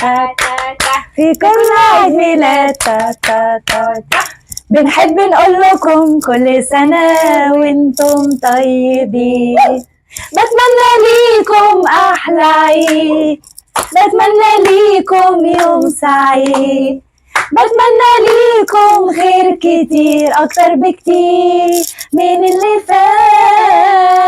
تا تا تا. في كل عيد ميلاد تا تا تا تا. بنحب نقول لكم كل سنة وانتم طيبين. بتمنى ليكم أحلى عيد، بتمنى ليكم يوم سعيد، بتمنى ليكم خير كتير أكتر بكتير من اللي فات.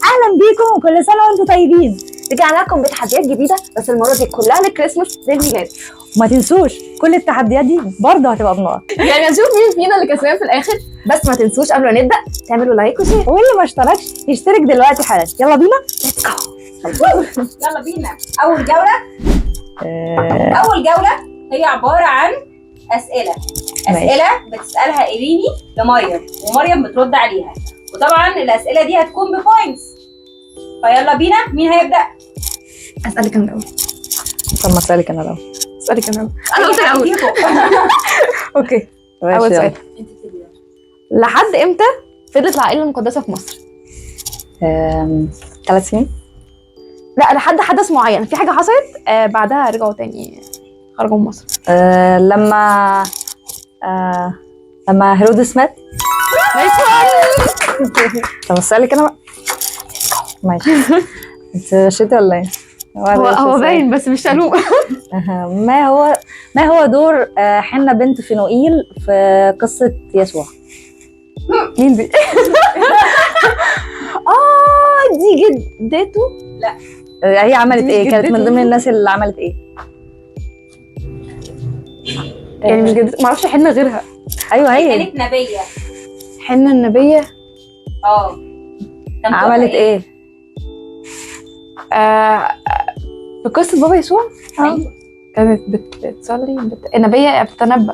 أهلا بيكم وكل سنة وانتم طيبين. رجعنا لكم بتحديات جديدة، بس المرة دي كلها للكريسماس للميلاد. وما تنسوش كل التحديات دي برضه هتبقى بنقط، يعني هنشوف مين فينا اللي كسبان في الاخر. بس ما تنسوش قبل ما نبدا تعملوا like و share، واللي ما اشتركش يشترك دلوقتي حالا. يلا بينا. let's go. يلا بينا. اول جولة، اول جولة هي عبارة عن اسئلة. اسئلة بتسالها ايريني لمريم ومريم بترد عليها، وطبعا الاسئلة دي هتكون ب points. فيلا بينا، مين هيبدا؟ اسالك انا الاول. طب ما اسالك انا الاول. اسالك انا الاول، انا قلت الاول. okay، ماشي، اول يلا. سؤال: لحد امتى فضلت العائلة المقدسة في مصر؟ 3 سنين. لا، لحد حدث معين، في حاجة حصلت بعدها رجعوا تاني، خرجوا من مصر. لما هيرودس مات. طب اسالك انا بقى. ماشي، انت غشيتي ولا ايه؟ هو باين بس مش قالوه. ما هو دور حنة بنت فنوئيل في قصة يسوع؟ مين دي؟ دي جدته. هي عملت دي ايه؟ كانت من جدته. ضمن الناس اللي عملت ايه؟ يعني مش جدته، معرفش حنة غيرها. ايوه هي كانت نبيه. حنة النبيه. اه، كان دورها عملت ايه؟ في قصة بابا يسوع. أيوة. كانت بتصلي النبيه بتتنبأ.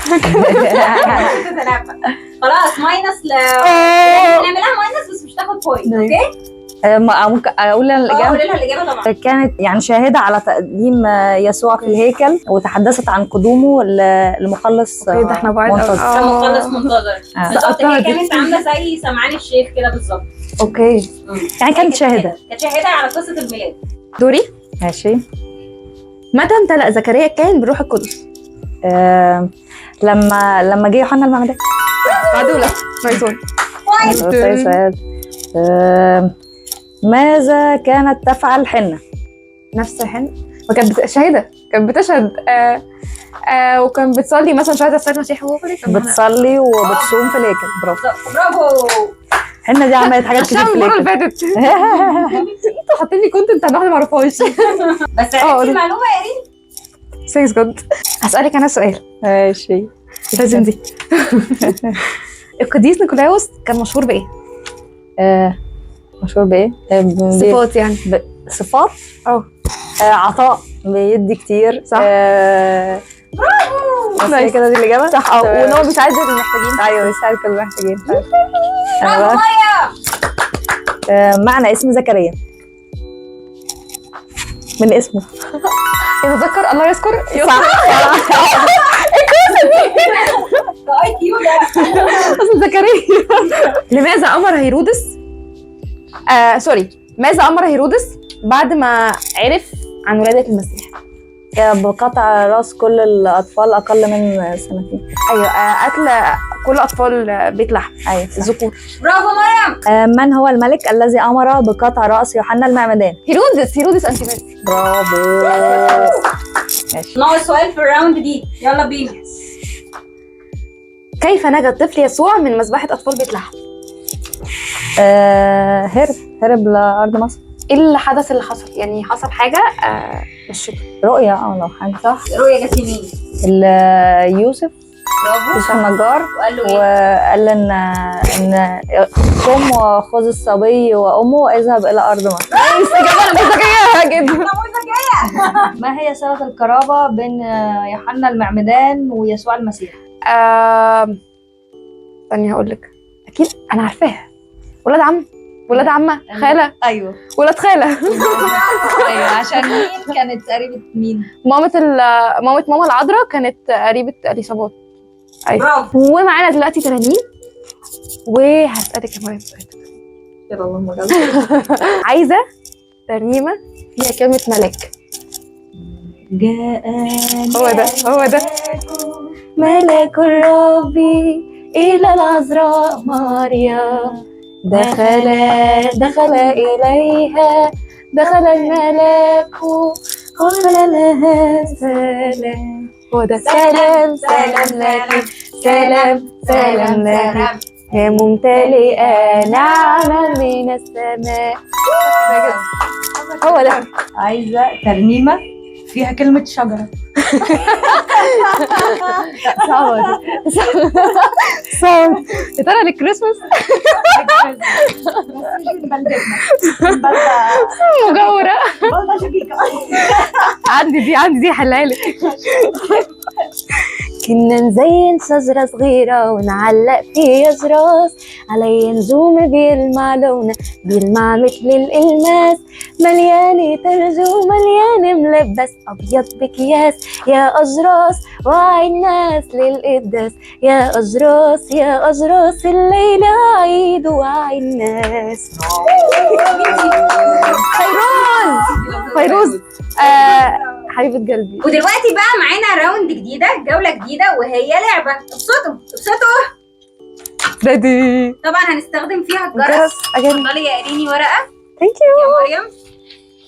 بتتنبأ. خلاص minus نعملها minus بس مش تاخد point. okay. ممكن اقول انا اه، الاجابة؟ قولي لها الاجابة طبعا. كانت يعني شاهدة على تقديم يسوع في الهيكل، وتحدثت عن قدومه لمخلص okay، ده احنا بعيد أوي. منتظر. مخلص منتظر. بالظبط، سقطتها هي دي. كانت عامله زي سمعان الشيخ كده بالظبط. okay. يعني كانت شاهدة. كانت شاهده على قصة الميلاد. دوري. ماشي. متى امتلأ زكريا الكاهن بالروح القدس؟ لما جه يوحنا المعمدان. معدولة، nice one. سؤال سؤال. ماذا كانت تفعل حنة؟ نفس حن ما كانت شاهدة، كانت بتشهد وكان بتصلي مثلا شهادة السيد المسيح وهو فريق. بتصلي وبتصوم في الهيكل. برافو. برافو. حنة دي عملت حاجات كتير عشان في المرة الهيكل. اللي فاتت انتوا حاطين لي content عن واحدة ما اعرفهاش. بس اه، عرفتي قولي. المعلومة يا ريم. thanks God. هسألك انا سؤال. ماشي. لازم دي. القديس نيكولاوس كان مشهور بايه؟ مشهور بايه؟ صفات يعني. صفات؟ اه. عطاء، بيدي كتير. صح. برافو، بس هي كده دي الإجابة؟ صح، اه. تمام. وان هو بيساعد المحتاجين. ايوه، بيساعد كل المحتاجين. برافو أيوة. مريم. معنى اسم زكريا من اسمه. يتذكر الله يذكر. صح. ده IQ ده. اصل زكريا. لماذا امر هيرودس sorry، ماذا امر هيرودس بعد ما عرف عن ولاده المسيح؟ بقطع راس كل الاطفال اقل من سنتين. ايوه، قتل كل اطفال بيت لحم. ايوه صح. الذكور. برافو مريم. من هو الملك الذي امر بقطع راس يوحنا المعمدان؟ هيرودس، هيرودس انتيباس. برافو. ماشي. ناقص سؤال في ال round دي، يلا بينا. كيف نجا الطفل يسوع من مذبحه اطفال بيت لحم؟ هرب لارض مصر. ايه الحدث اللي حصل؟ يعني حصل حاجة مشيته. رؤيا او لو حاجة. صح. رؤيا جت لمين؟ يوسف. برافو. يوسف النجار. وقال له ايه؟ وقال ان قم وخذ الصبي وامه واذهب الى ارض مصر. الاجابة الذكية جدا. ما هي صلة القرابة بين يوحنا المعمدان ويسوع المسيح؟ ثانية هقول لك، اكيد انا عارفاها. ولاد عم، ولاد عمه، خاله. ايوه. ولاد خاله. ايوه، عشان مين كانت قريبة مين؟ مامة ماما العذراء كانت قريبة اليصابات. ايوه. برافو. ومعانا دلوقتي ترانيم، وهسألك يا مريم سؤال. يلا اللهم اجعل. عايزه ترنيمة فيها كلمة ملاك. جاء هو ده، هو ده. ملاك الرب إلى العذراء مريم، دخل إليها، دخل الملاك قال لها سلام. هو ده. سلام سلام لك، سلام سلام لك، يا ممتلئة نعمة من السماء. هو ده. عايزه ترنيمة فيها كلمة شجرة. صعبة دي، صعبة. يا ترى للكريسماس؟ بس مش من بلدتنا، من بلده مجاورة. بلده شقيقه. عندي دي حلها لك. كنا نزين شجرة صغيرة ونعلق فيها جراس، علي نجوم بيلمع لونها، بيلمع مثل الإلماس، مليانة تلج ومليانة ملبس أبيض بكياس، يا أجراس وعي الناس للقداس، يا أجراس يا أجراس الليلة عيد وعي الناس. فيروز، فيروز، حبيبة قلبي. ودلوقتي بقى معانا round جديدة، جولة جديدة، وهي لعبه. ابسطوا ابسطوا. ready. طبعا هنستخدم فيها الجرس. جرس again. اتفضلي يا اريني ورقة. thank you. يا مريم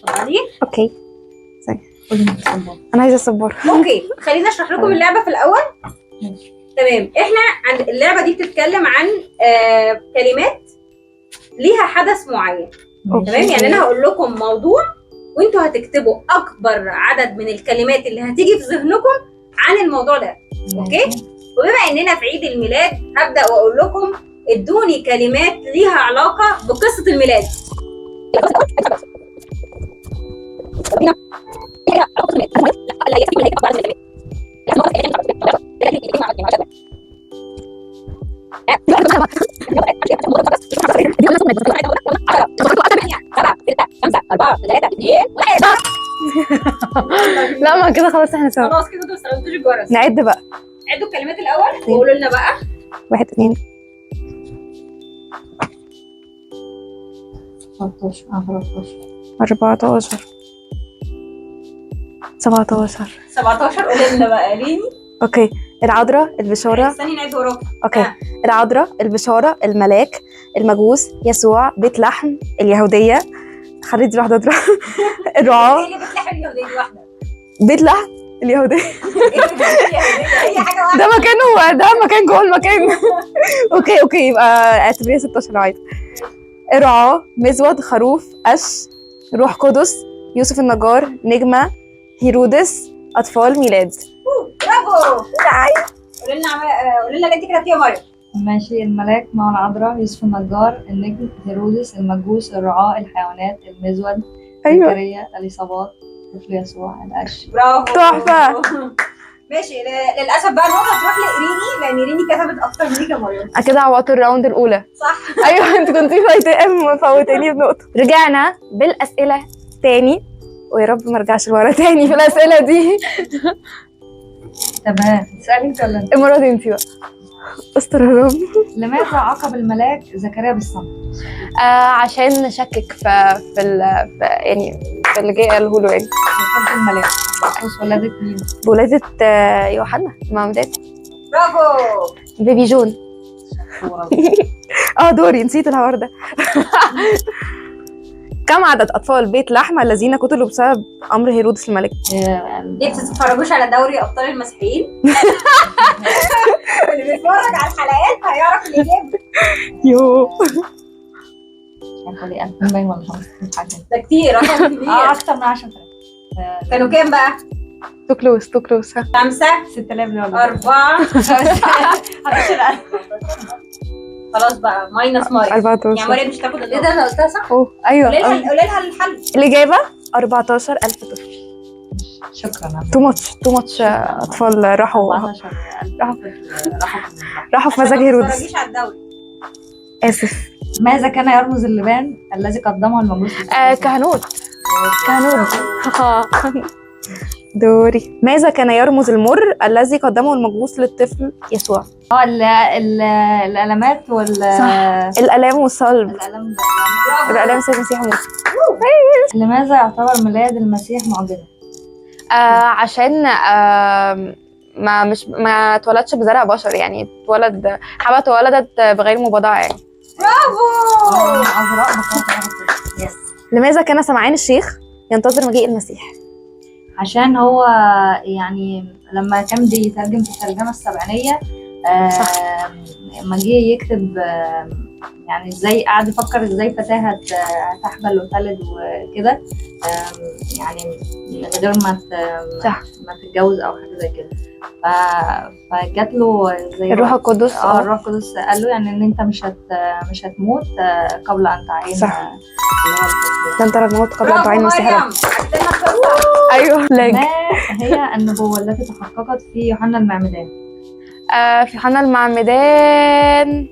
اتفضلي. okay، انا عايزه الصبار. okay، خلينا اشرح لكم اللعبة في الاول. تمام، احنا عن اللعبة دي بتتكلم عن كلمات ليها حدث معين. تمام، يعني انا هقول لكم موضوع وانتوا هتكتبوا اكبر عدد من الكلمات اللي هتيجي في ذهنكم عن الموضوع ده. okay، وبما اننا في عيد الميلاد هبدا واقول لكم ادوني كلمات ليها علاقة بقصة الميلاد. لا ما كده خلاص احنا سوا. خلاص كده انتوا ما استخدمتوش الجرس. نعد بقى. عدوا الكلمات الاول وقولوا لنا بقى. 1 2 13 14 17 17. قولي لنا بقى ليني. okay، العذراء، البشارة. استني نعد وراك. okay، العذراء، البشارة، الملاك، المجوس، يسوع، بيت لحم، اليهودية، خليت دي واحدة تروح. الرعاة. ايه اللي بتلحم اليهودية دي واحدة؟ بيت لحم اليهودية. ايه اللي بتلحم اليهودية؟ هي حاجة واحدة. ده مكانه، ده مكان جوه المكان. okay يبقى اعتبريها 16 عادي. الرعاة، مزود، خروف، قش، روح قدس، يوسف النجار، نجمة، هيرودس، أطفال، ميلاد. برافو. قولي لنا قولي لنا اللي انت كتبتيه يا مريم. ماشي. الملاك مع العذراء، يوسف النجار، النجم، هيرودس، المجوس، الرعاة، الحيوانات، المزود، ايوه. زكريا، اليصابات، طفل يسوع، القش. برافو. تحفة. ماشي، للاسف بقى النقطة تروح لإيريني لان إيريني كتبت اكتر منك يا مريم. كده عوضت ال round الأولى. صح. ايوه، انت كنت مفوتاني بنقطة. رجعنا بالأسئلة تاني، ويا رب ما ارجعش لورا تاني في الأسئلة دي. تمام، تسألي انت ولا انت؟ المرة دي انت بقى. استر يا رب. لماذا عاقب الملاك زكريا بالصمت؟ عشان نشكك في في, ال... في يعني في اللي جاي قاله له يعني. وفاة الملاك بخصوص ولادة مين؟ بولادة يوحنا المعمدان. برافو. baby جون. دوري، نسيت الحوار ده. كم عدد أطفال بيت لحم الذين قتلوا بسبب أمر هيرودس الملك؟ ليه بتتفرجوش على دوري ابطال المسيحيين؟ اللي بيتفرج على الحلقات هيعرف الاجابة. يو مش عارفة ليه 2000 باين ولا 5000 حاجة. ده كتير، رقم كبير. أكتر من 10000. كانوا كام بقى؟ too close too close. 5 6000 ولا 4. خلاص بقى minus مريم. 14. يعني مريم مش هتاخد. ايه ده، انا قلتها صح؟ اوه ايوه. قولي لها، قولي لها الحل. الإجابة 14000 طفل. شكرا. too much too much. أطفال راحوا 14000 راحوا في مزاج عشان ما هيرودس. تتفرجيش على الدوري. آسف. ماذا كان يرمز اللبان الذي قدمه المجوس؟ كهنوت، كهنوت. دوري. ماذا كان يرمز المر الذي قدمه المجوس للطفل يسوع؟ اه الالامات وال صح. الالام والصلب. الالام. الالام سيد المسيح موسى. لماذا يعتبر ميلاد المسيح معجزه؟ عشان ما مش ما اتولدش بزرع بشر، يعني اتولد حبة اتولدت بغير مباضعة يعني. برافو. عذراء بخاطر. yes. لماذا كان سمعان الشيخ ينتظر مجيء المسيح؟ عشان هو يعني لما كان بيترجم في الترجمة السبعينية، لما جه يكتب، يعني ازاي قعد يفكر ازاي فتاة هتحبل وتلد وكده، يعني من غير ما صح. ما تتجوز او حاجة زي كده، فجات له زي الروح القدس. الروح القدس قال له يعني ان انت مش هتموت قبل ان تعين صح. اللي هو الطفل. لن ترى الموت قبل ان برافو تعين المسيح مريم، رب. عدينا القصة. ايوه لاج. ما هي النبوة التي تحققت في يوحنا المعمدان؟ في يوحنا المعمدان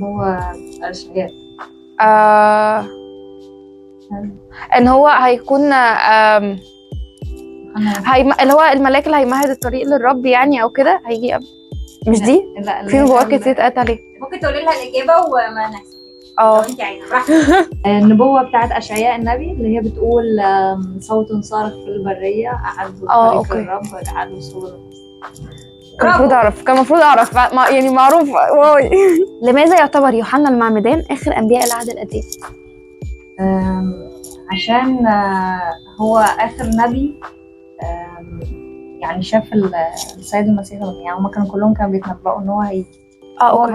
هو أشعياء. ان هو هيكون اللي هو الملاك اللي هيمهد الطريق للرب يعني او كده، هيجي قبل. مش دي؟ لا في نبوات كتير اتقالت عليه. ممكن تقولي لها الاجابة وما نحسب اه لو انت عايزه، براحتك. النبوة بتاعت أشعياء النبي اللي هي بتقول صوت صارخ في البرية، أعدوا طريق okay. الرب، أعدوا سبل المسيح. كان المفروض اعرف، كان المفروض اعرف، يعني معروف. واي. لماذا يعتبر يوحنا المعمدان اخر انبياء العهد القديم؟ عشان هو آخر نبي، يعني شاف السيد المسيح، يعني هما كانوا كلهم كانوا بيتنبؤوا إن هو هيجي. هو okay.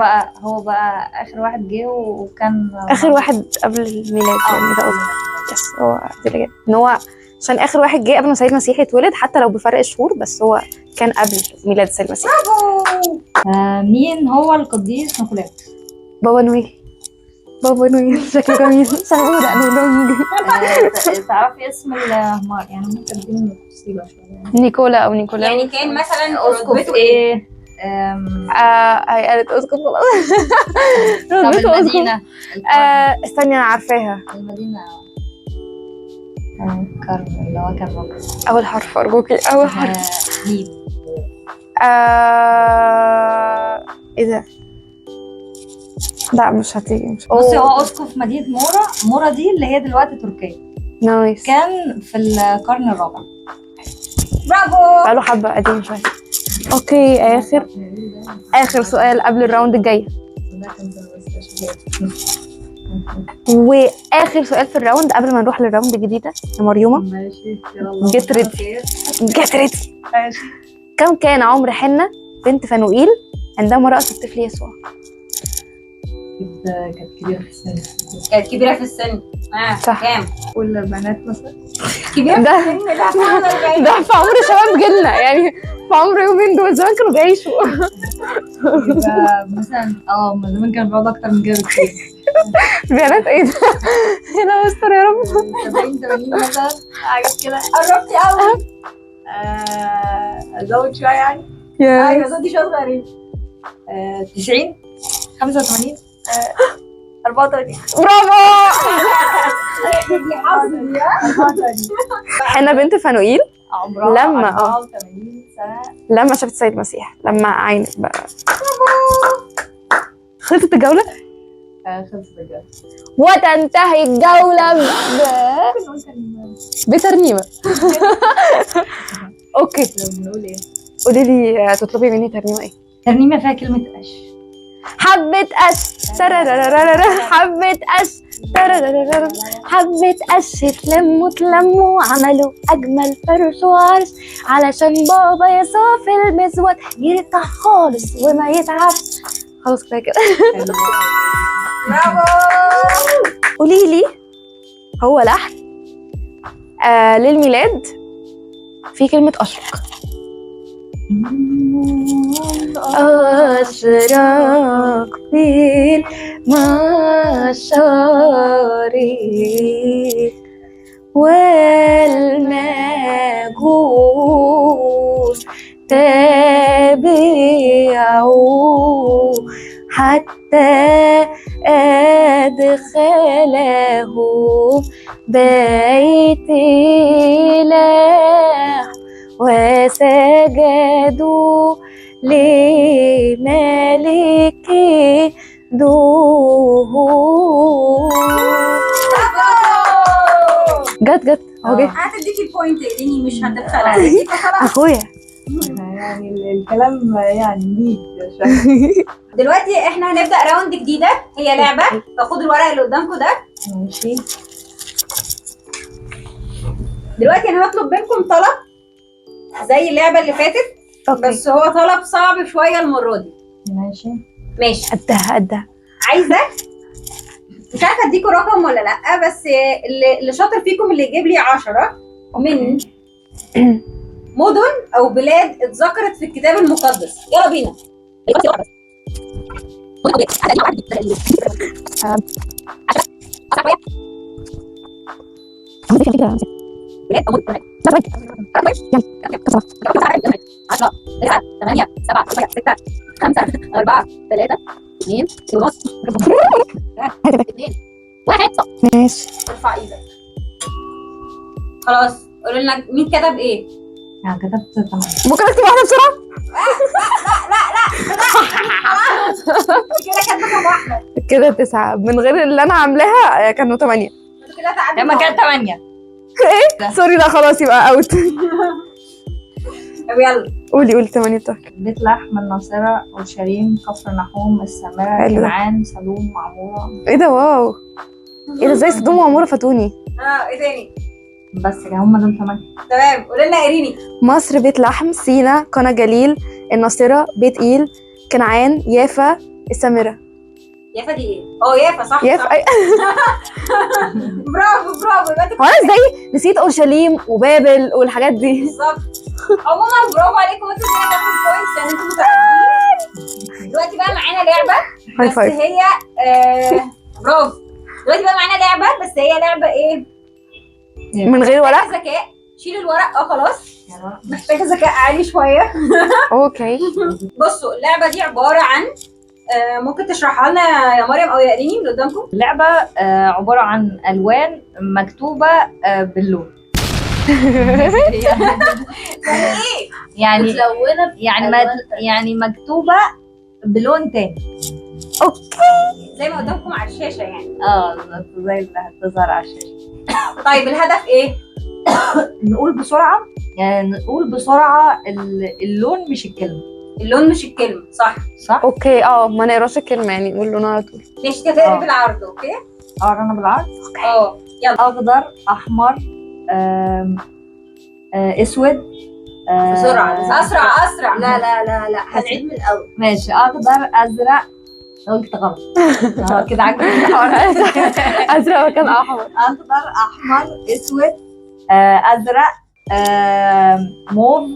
بقى آخر واحد جه وكان اخر واحد قبل الميلاد يعني، ده قصدي. yes هو دي الإجابة. ان هو عشان اخر واحد جه قبل ما السيد المسيح يتولد، حتى لو بفرق شهور، بس هو كان قبل ميلاد السيد المسيح. برافو. مين هو القديس نيقولاوس؟ بابا نويل. بابا نويل شكله جميل، شكله ده لونج. تعرفي اسم يعني ممكن تديني تفصيلة شوية؟ نيكولا او نيكولا. يعني كان مثلا أسقف رتبته ايه؟ ايه؟ هي قالت اسقف خلاص. طب رتبته اسقف. المدينة. استني انا عارفاها. المدينة كرم اللي هو كان موجود. اول حرف ارجوكي، اول حرف. ميم. ايه ده؟ لا مش هتيجي، مش. بصي هو اسقف مدينة مورا، مورا دي اللي هي دلوقتي تركيا. nice. كان في القرن الرابع. برافو. بقاله حبة قديم شوية. okay اخر سؤال قبل ال round الجاي، واخر سؤال في ال round قبل ما نروح لل round الجديدة يا مريومة. ماشي يلا. Get ready. Get ready. كم كان عمر حنة بنت فانوئيل عندما رأت الطفل يسوع؟ كانت كبيرة في السن. كانت كبيرة في السن. صح. كام؟ كل البنات مثلا كبيرة في ده السن؟ لا فعلا. ده في عمر شباب جيلنا يعني، في عمر يومين دول زمان كانوا بيعيشوا. يبقى مثلا من زمان كانوا بيقعدوا اكتر من كده بكتير. بنات ايه ده؟ يا استر يا رب. 70 80 مثلا، حاجات كده. قربتي قوي. ازود شوية يعني. ايوه زودي شوية صغيرين. 90 85 84. برافو. دي حظ دي. حنة بنت فانوئيل عمرها لما 84 سنة لما شافت السيد المسيح، لما عينت بقى. خلصت الجولة؟ خلصت الجولة. وتنتهي الجولة ممكن نقول ترنيمة. بترنيمة. okay. لو بنقول ايه؟ قولي لي تطلبي مني ترنيمة ايه؟ ترنيمة فيها كلمة قش. حبة قش ترارارارارا، حبة قش ترارارارا، حبة قش تلموا تلموا عملوا أجمل فرش وعرش، علشان بابا يسوع في المزود يرتاح خالص وما يتعبش. خلاص كفاية كده. برافو. قولي لي هو لحن للميلاد في كلمة أشرق. أشرق في المشارق والمجوس تابعوا حتى أدخله بيت لحم وسجدوا لملك دهور. جت جت اهو جه. هتديكي ال point يا إيريني، مش هتبخل عليكي فخلاص. اخويا يعني الكلام يعني ليك شوية. دلوقتي احنا هنبدا round جديدة، هي لعبه. فخدوا الورق اللي قدامكم ده. ماشي. دلوقتي انا هطلب منكم طلب زي اللعبة اللي فاتت، okay. بس هو طلب صعب شوية المرة دي. ماشي. ماشي. قدها قدها. عايزه، مش عارفه اديكم رقم ولا لا، بس اللي شاطر فيكم اللي يجيب لي 10 من مدن او بلاد اتذكرت في الكتاب المقدس. يلا بينا. ماشي. ارفع ايدك. خلاص قولوا لنا مين كتب ايه. يعني كتبت 8. ممكن اكتب واحدة بسرعة؟ كده كاتبه كام واحدة؟ كده 9 من غير اللي انا عاملاها، كانوا 8. انتوا كده تعادلوا. لما كان 8. sorry، لا خلاص يبقى out. طب يلا قولي قولي 8 بتوعك. بيت لحم، الناصرة، أورشليم، كفر نحوم، السامرة، حلو ده. كنعان، سدوم، عمورة. ايه ده؟ wow، ايه ده؟ ازاي سدوم وعموره فاتوني؟ ايه تاني؟ بس كده هم دول 8. تمام، قولي لنا ايريني. مصر، بيت لحم، سينا، قنا جليل، الناصرة، بيت إيل، كنعان، يافا، السامرة. يافا دي ايه؟ اه يافا صح. يافا صح. برافو برافو، يبقى انتوا هو انا ازاي نسيت اورشليم وبابل والحاجات دي؟ بالظبط. عموما برافو عليكم، انتوا الاثنين هتاخدوا points لان انتوا متعادلين. دلوقتي بقى معانا لعبه high بس five. هي برافو. دلوقتي بقى معانا لعبه، بس هي لعبه ايه؟ من غير ورق؟ محتاجه ذكاء. شيل الورق. خلاص، محتاجه ذكاء عالي شوية. okay. بصوا اللعبة دي عبارة عن ممكن تشرحها لنا يا مريم او يا ايريني من قدامكم؟ اللعبة عبارة عن ألوان مكتوبة باللون. يعني متلونة. يعني ما يعني مكتوبة بلون تاني. okay. زي ما قدامكم على الشاشة يعني. بالظبط، زي اللي هتظهر على الشاشة. طيب الهدف ايه؟ نقول بسرعة، يعني نقول بسرعة اللون مش الكلمة. اللون مش الكلمة، صح. صح؟ okay، ما نقراش الكلمة، يعني نقول لونها على طول. ماشي، تقري بالعرض. okay. اقرا انا بالعرض. يلا. اخضر، احمر، آم، اسود، بسرعة، اسرع اسرع. لا لا لا لا، هنعيد من الاول. ماشي. اخضر، ازرق، قلت غلط. كده عجبني الحوار. ازرق وكان احمر. اخضر، احمر، اسود، ازرق، موف،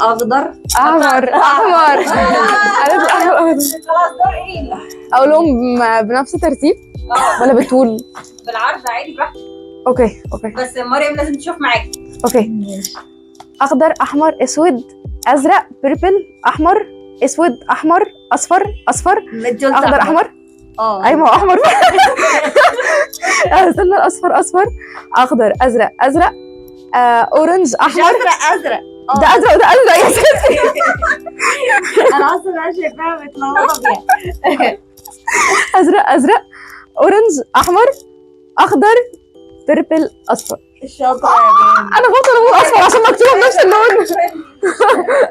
اخضر. احمر احمر. انا احمر. خلاص دور ايريني. اقولهم بنفس الترتيب ولا بالطول؟ بالعرض عادي براحتك. okay okay. بس مريم لازم تشوف معاكي. okay. اخضر، احمر، اسود، ازرق، purple، احمر، اسود، احمر، اصفر، اصفر، اخضر، احمر. ايوه ما هو احمر. استنى، الاصفر اصفر، اخضر، ازرق، ازرق، orange، احمر. ازرق ازرق. ده ازرق وده ازرق يا ستي. انا اصلا انا شايفاها متلخبطه بيها. ازرق ازرق، orange، احمر، اخضر، purple، اصفر. شاطرة يا بنت. انا بفضل اقول اصفر عشان مكتوبة بنفس اللون.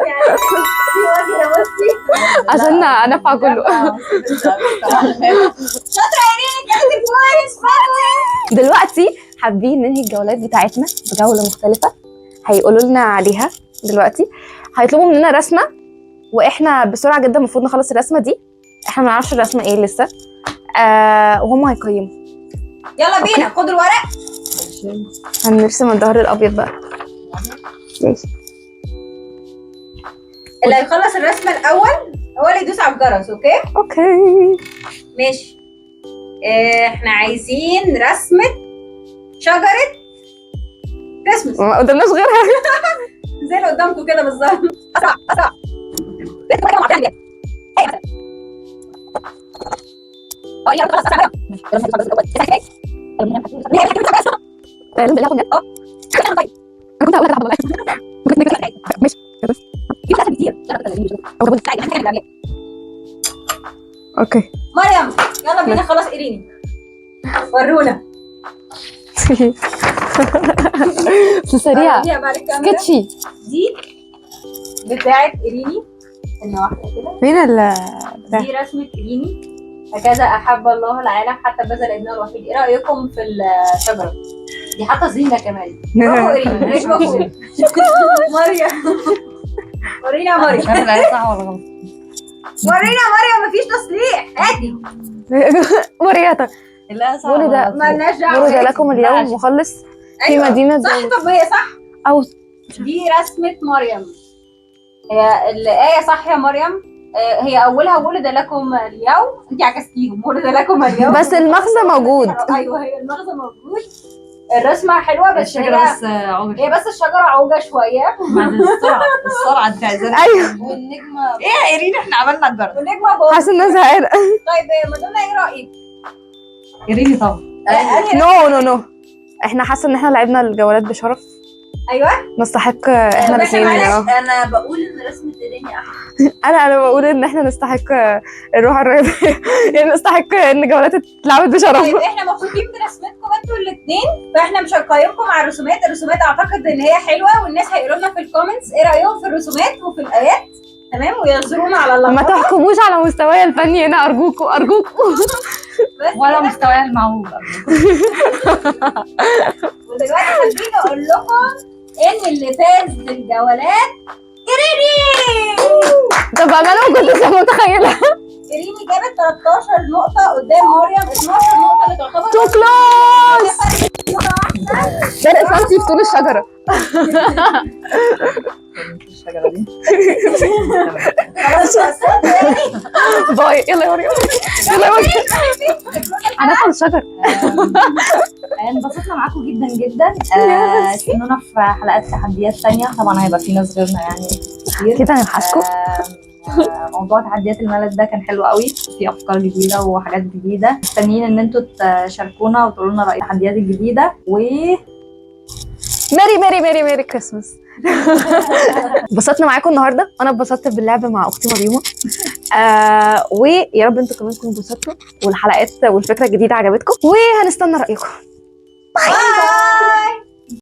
يعني في وجه بصي. عشان انفع كله. شاطرة يا ريني، جبت ال points. دلوقتي حابين ننهي الجولات بتاعتنا بجولة مختلفة هيقولوا لنا عليها دلوقتي. هيطلبوا مننا رسمه، واحنا بسرعة جدا المفروض نخلص الرسمة دي. احنا ما نعرفش الرسمة ايه لسه، وهم هيقيموا. يلا بينا، خدوا الورق. هنرسم الظهر الابيض بقى. ماشي. اللي هيخلص الرسمة الاول هو اللي يدوس على الجرس. okay okay ماشي. احنا عايزين رسمه شجرة كريسماس. ما قدامناش غيرها. زي اللي قدامكم كده بالظبط. اسرع اسرع. انا كنت هقول لك. okay. مريم يلا بينا، خلاص إيريني ورونا. بس سريعة. قربيها بقى للكاميرا. sketchy. دي بتاعت إيريني، استنى واحدة كده. مين ال بتاع؟ دي رسمة إيريني، هكذا أحب الله العالم حتى بذل ابنه الوحيد. إيه رأيكم في الشجرة؟ دي حاطه زينة كمان. برافو إيريني، مش برافو. مريم ورينا يا مريم. مش عارفه الآية صح ولا غلط. ورينا يا مريم، مفيش تصليح، هاتي. وريتك. الآية صح ولد- ولا غلط؟ مالناش دعوة. ولد لكم اليوم مخلص في أيوة. مدينة صح، داود. طب هي صح. أو دي رسمة مريم، هي الآية صح يا مريم. هي أولها ولد لكم اليوم، أنت عكستيهم، ولد لكم اليوم، بس المغزى موجود. أيوه هي المغزى موجود. الرسمة حلوة بس الشجرة هي بس عوجة. هي بس الشجرة عوجة شوية. بعد السرعة، السرعة انت عايزاها. ايوه. والنجمه ايه يا ايرين، احنا عملنا الجرس. والنجمة باظت. حاسه ان انا زهقانه. طيب مادونا إيه رأيك؟ ايريني طبعا. أنهي؟ no no no، احنا حاسه ان احنا لعبنا الجولات بشرف. أيوه. نستحق احنا طب احنا الاثنين. معلش. انا بقول ان رسمه ايريني احلى. انا بقول ان احنا نستحق الروح الرياضية، يعني نستحق ان جولات اتلعبت بشرف. طيب احنا مبسوطين برسمتكم انتوا الاثنين، فاحنا مش هنقيمكم على الرسومات. الرسومات اعتقد ان هي حلوة، والناس هيقولوا لنا في ال comments ايه رايهم في الرسومات وفي الايات، تمام، ويعذرونا على ما اللخبطة. تحكموش على مستواي الفني هنا، ارجوكوا ارجوكوا. بس ولا كده. مستواها المعوج. ودلوقتي حابين اقول لكم ان اللي فاز بالجولات ايريني. طب انا ما كنتش متخيله. ايريني جابت 13 نقطة قدام مريم 12 نقطة، اللي تعتبر too close. نقطة واحدة. فرق سنتي في طول الشجرة. الشجرة دي. خلاص بس. bye، يلا يا مريم، يلا يا مريم، هناخد الشجرة. انبسطنا معاكم جدا جدا. استنونا في حلقات تحديات تانية، طبعا هيبقى في ناس غيرنا يعني كتير. كده هنوحشكم. موضوع تحديات الملل ده كان حلو قوي، في افكار جديدة وحاجات جديدة. مستنيين ان انتوا تشاركونا وتقولوا لنا راي التحديات الجديدة. و merry merry merry merry Christmas. اتبسطنا معاكم النهارده، انا اتبسطت باللعب مع اختي مريومه. ويا رب انتوا كمان تكونوا اتبسطتوا، والحلقات والفكرة الجديدة عجبتكم، وهنستنى رايكم. bye.